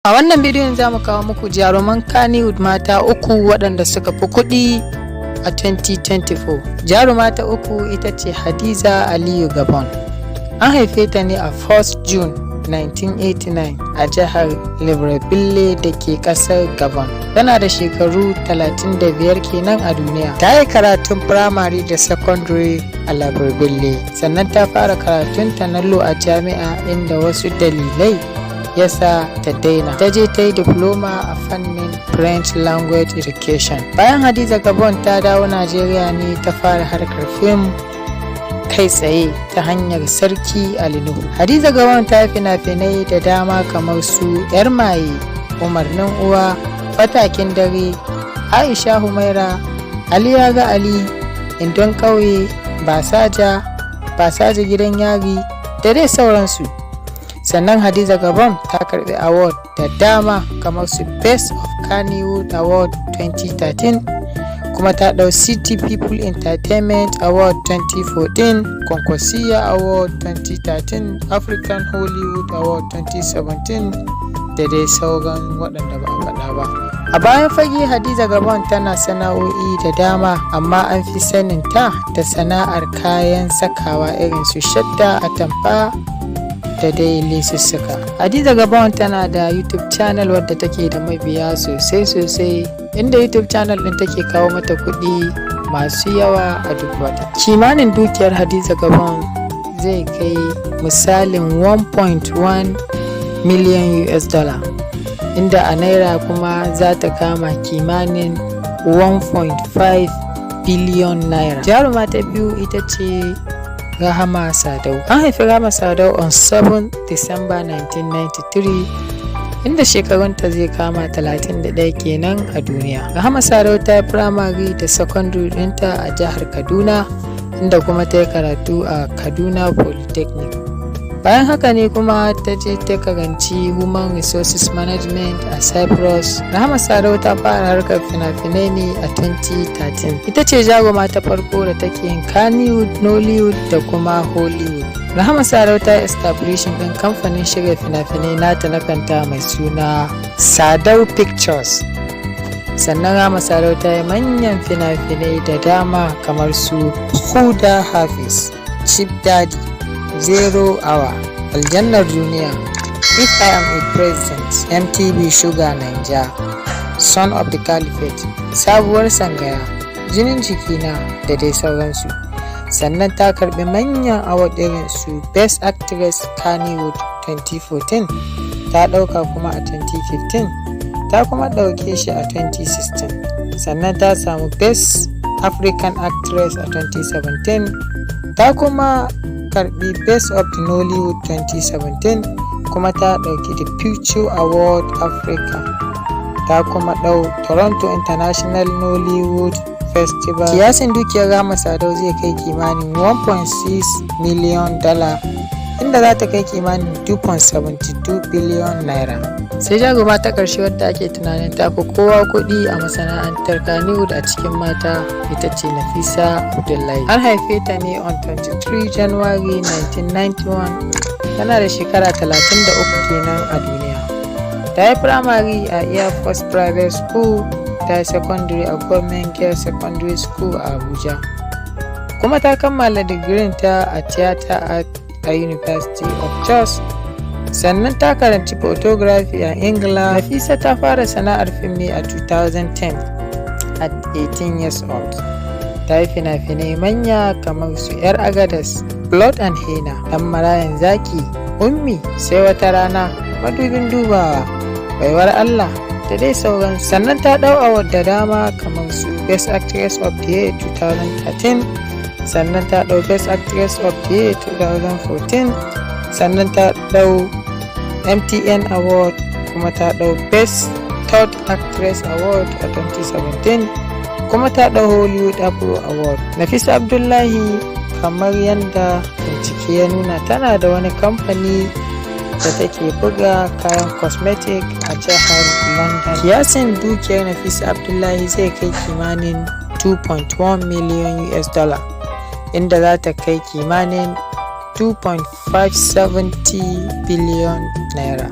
A wannan bidiyon za mu kawo muku jaruman Kannywood mata uku waɗanda suka fi kuɗi a 2024. Jaruma ta uku ita ce Hadiza Aliyu Gabon. An haife ta ne a 1st June 1989 a jihar Libreville da ke ƙasar Gabon. Tana da shekaru 35 kenan a duniya. Ta yi karatun firamare da secondary a Libreville, sannan ta fara karatunta na law a jami'a, inda wasu dalilai yasa ta daina. Ta je ta yi diploma a fannin French Language Education. Bayan Hadiza Gabon ta dawo Najeriya ne ta fara harkar fim kai tsaye ta hanyar Sarki Ali Nuhu. Hadiza Gabon ta yi fina-finai da dama kamar su 'Yar Maye, Umarnin Uwa, Fatakin Dare, Aisha Humaira, Ali Ya Ga Ali, Indon Ƙauye, Basaja, Basaja Gidan Yari da dai sauransu. Sannan Hadiza Gabon ta karbi award da dama kamar su Best of Kannywood Award 2013, kuma ta ɗau City People Entertainment Award 2014, Kwankwasiya Award 2013, African Hollywood Award 2017 da dai sauran waɗanda ba a faɗa ba. A bayan fage, Hadiza Gabon tana sana'o'i da dama, amma an fi sanin ta da sana'ar kayan sakawa irin su shadda, atamfa da dai lesussuka. Hadiza Gabon tana da YouTube channel wadda take da mabiya sosai sosai, inda YouTube channel ɗin take kawo mata kuɗi masu yawa a duk wata. Kimanin dukiyar Hadiza Gabon zai kai misalin 1.1 million US dollar, inda a naira kuma za ta kama kimanin 1.5 billion naira. Jaruma ta biyu ita ce Rahama Sadau. An haifi Rahama Sadau on 7 December 1993, inda shekarunta zai kama 31 kenan a duniya. Rahama Sadau ta yi firamare da secondary ɗinta a jihar Kaduna, inda kuma ta yi karatu a Kaduna Polytechnic. Bayan haka ne kuma ta je ta karanci Human Resources Management a Cyprus. Rahama Sadau ta fara harkar fina-finai ne a 2013. Ita ce jaruma ta farko da take yin Kannywood, Nollywood da kuma Hollywood. Rahama Sadau ta yi establishing ɗin kamfanin shirya fina-finai nata na kanta mai suna Sadau Pictures. Sannan Rahama Sadau ta yi manyan fina-finai da dama kamar su Khuda Hafiz, Chief Daddy, Zero Hour, Aljannar Duniya, If I Am a President, MTV Shuga Naija, Son of the Caliphate, Sabuwar Sangaya, Jinin Jikina da dai sauransu. Sannan ta karbi manyan award irin su Best Actress Kannywood 2014, ta ɗauka kuma a 2015, ta kuma ɗauke shi a 2016. Sannan ta samu Best African Actress a 2017, ta kuma karbi Best of the Nollywood 2017, kuma ta ɗauki the Future Award Africa, ta kuma ɗau Toronto International Nollywood Festival. Kiyasin dukiyar Rahama Sadau zai kai kimanin 1.6 million dollar, inda za ta kai kimanin 2.72 billion naira. Sai jaruma ta ƙarshe wadda ake tunanin ta fi kowa kuɗi a masana'antar Kannywood a cikin mata ita ce Nafisa Abdullahi. An haife ta ne on 23 January 1991, tana da shekara 33 kenan a duniya. Ta yi firamare a Air Force Private School, ta yi secondary a Government Girls Secondary School a Abuja, kuma ta kammala digirin ta a Theatre Art a University of Jos. Sannan ta karanci photography a Ingila. Nafisa ta fara sana'ar fim ne a 2010 at 18 years old. Ta yi fina-finai manya kamar su 'Yar Agadas, Blood and Henna, Dan Marayan Zaki, Ummi, Sai Wata Rana, Madubin Dubawa, Baiwar Allah da dai sauran. Sannan ta ɗau award da dama kamar su Best Actress of the Year 2013, sannan ta ɗau Best Actress of the Year 2014, sannan ta ɗau MTN Award, kuma ta ɗau Best Third Actress Award a 2017, kuma ta ɗau Hollywood Afro Award. Nafisa Abdullahi, kamar yadda bincike ya nuna, tana da wani kamfani da take buga kayan cosmetic a jihar London. Kiyasin dukiyar Nafisa Abdullahi zai kai kimanin 2.1 million US dollar, inda za ta kai kimanin 2.570 billion naira.